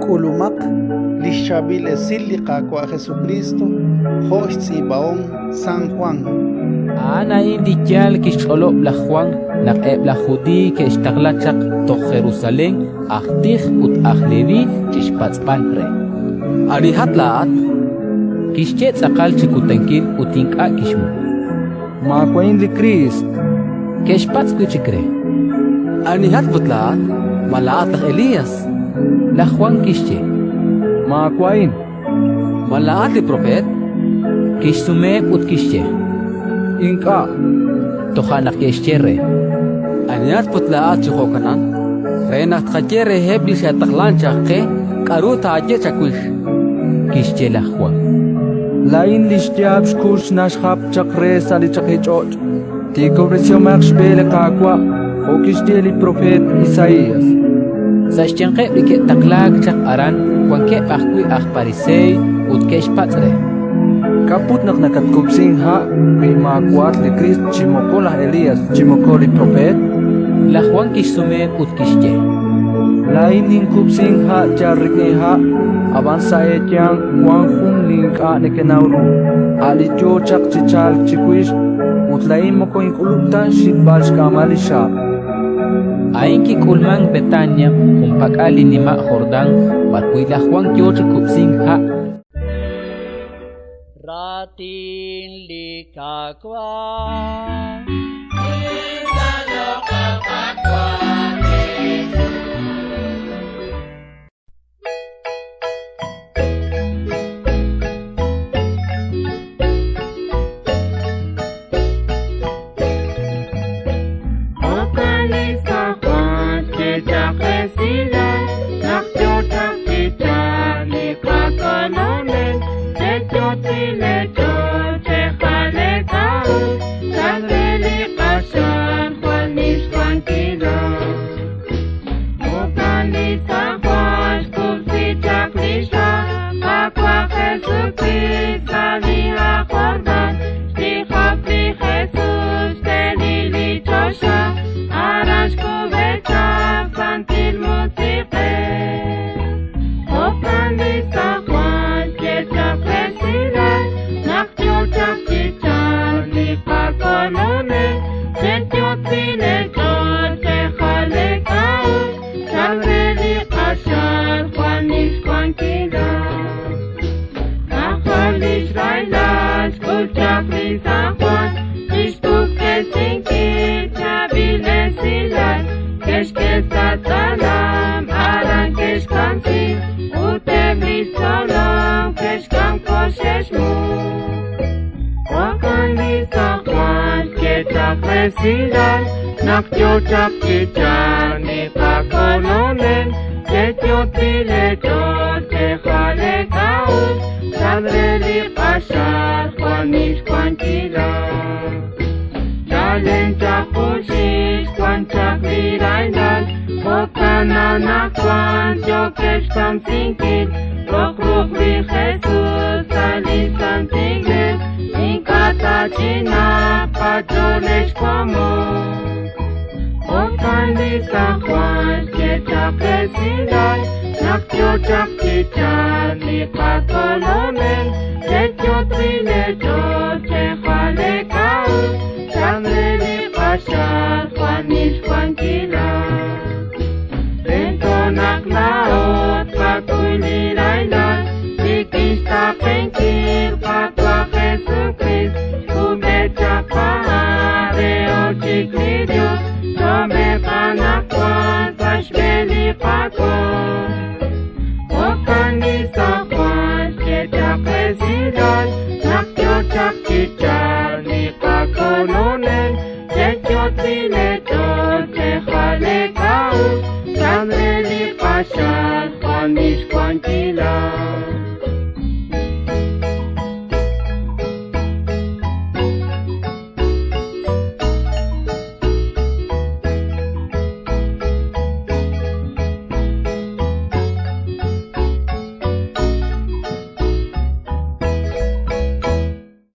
K'ulumaq li xChaab'il Esil li Qaawa' Jesukriist jo' xtz'iib'ahom San Jwan. A'an a'in li yaal kixch'olob' laj Jwan naq eb' laj Judiiy ke'xtaqla chaq toj Jerusalén aj tij ut aj Leví chi xpatz'b'al re: Anihat laa'at? Kixye tz'aqal chi kutankil ut ink'a' kixmuq: Maawa'in li Kriist. Ke'xpatz' wi' chik re: Anihat put laa'at? Ma laa'at laj Elías? Laj Jwan kixye: Maawa'in. Ma laa'at li propeet? Kixsumeheb' ut kixye: Ink'a'. Toja' naq ke'xye re: Anihat put laa'at chi jo'kanan? Re naq tqaye reheb' li xe'taqlank chaq qe k'aru taaye chawix. Kixye laj Jwan: Laa'in li xyaab' xkux naxjap chaq re sa' li chaqich'och': «Tiikob'resihomaq xb'e li Qaawa'», jo' kixye li propeet Isaías. Sa' xyanqeb' li ke'taqlaak chaq aran wankeb' ajwi' aj Pariseey ut ke'xpatz' re: K'a' put naq nakatkub'sink ha' wi maawa'at li Kriist chi moko laj Elías chi moko li propeet? Laj Jwan kixsumeheb' ut kixye: Laa'in ninkub'sink ha' yal rik'in ha', ab'an sa' eeyanq wank jun li ink'a' nekenaw ru, a' li yo chaq chi chalk chiwix, ut laa'in moko ink'ulub' ta xhitb'al xk'aamal li xxaab'. A'in kik'ulmank Betania, junpak'al li nima' Jordán, b'arwi' laj Jwan yo chi kub'sink ha'. Raatin li Qaawa'. Chak